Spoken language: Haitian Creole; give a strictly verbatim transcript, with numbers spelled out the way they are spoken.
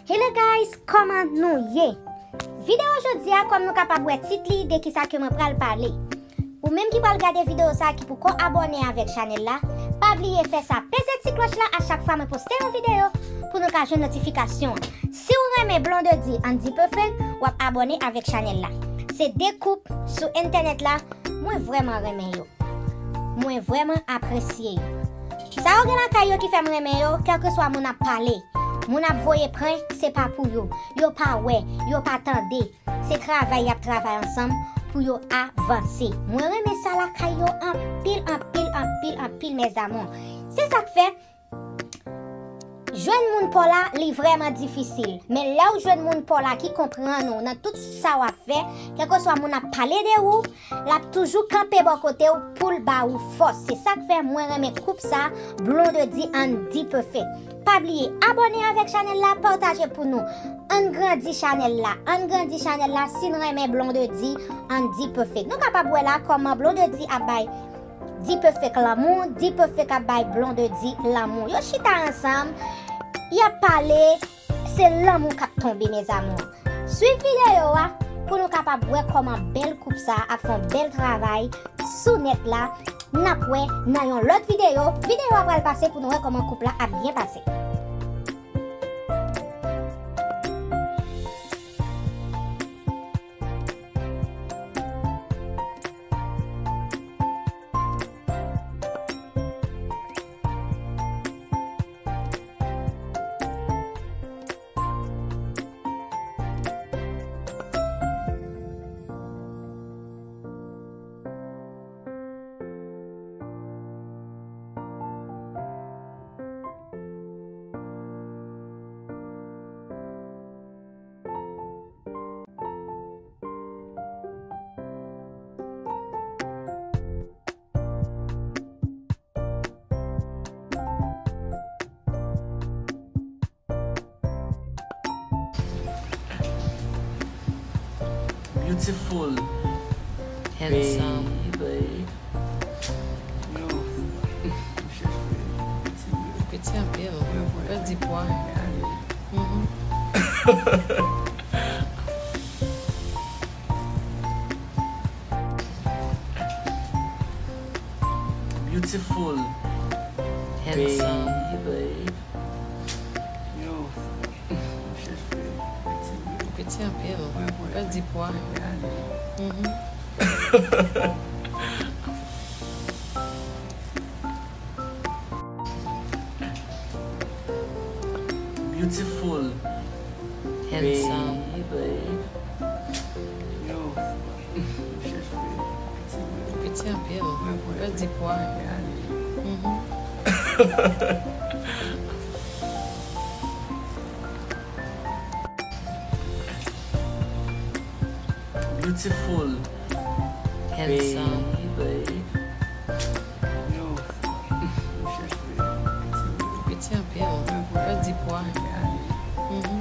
Hello guys, kòman nou ye? Videyo jodi a, kòm nou kapab wè tit li, de kisa ke mwen pral pale. Ou menm ki pral gade videyo sa, ki poko abòne avèk chanèl la, pa bliye fè sa, peze ti klòch la a chak fwa mwen poste yon videyo pou nou ka jwenn notifikasyon. Si w renmen Blondedy and D-Perfect, w ap abòne avèk chanèl la. Se de koup sou entènèt la, mwen vrèman renmen yo. Mwen vrèman apresye yo. Sa yo gen lakay yo ki fè m renmen yo, kèlkeswa moun ap pale, moun ap voye prank, se pa pou yo. Yo pa wè, yo pa tande. Se travay y ap travay ansanm pou yo avanse. Mwen renmen sa lakay yo anpil, anpil, anpil, anpil, mes amours. Se sa k fè, jwenn moun pa w la, li vrèman difisil. Men lè w jwenn moun pa w la ki konprann ou nan tout sa w ap fè, kèlkeswa moun ap pale de ou, l ap toujou kanpe bò kote w pou l ba ou fòs. Se sa k fè mwen renmen koup sa, Blondedy and D-Perfect. Pa bliye abòne avèk chanèl la, pataje pou nou. Ann grandi chanèl la, ann grandi chanèl la si n renmen Blondedy and D-Perfect. Nou kapab wè la kòman Blondedy ap bay D-Perfect lanmou, D-Perfect ap bay Blondedy lanmou. Yo chita ansanm, y ap pale, se lanmou k ap tonbe, mes amours. Swiv videyo a pou nou kapab wè kòman bèl koup sa a ap fè yon bèl travay sou nèt la. N ap wè nan yon lòt videyo. Videyo a pral pase pou nou wè kòman koup la ap byen pase. Beautiful. Handsome. Baby. Yo. Piti anpil. Pèdi pwa. Mhm. Beautiful. Handsome. Baby. Yo. Piti anpil. Pèdi pwa. Mhm. Beautiful. Handsome. Baby. Yo. Piti anpil. Pèdi pwa. Mhm. Beautiful. Handsome. Baby. Yo. Piti anpil. Pèdi pwa. Mhm.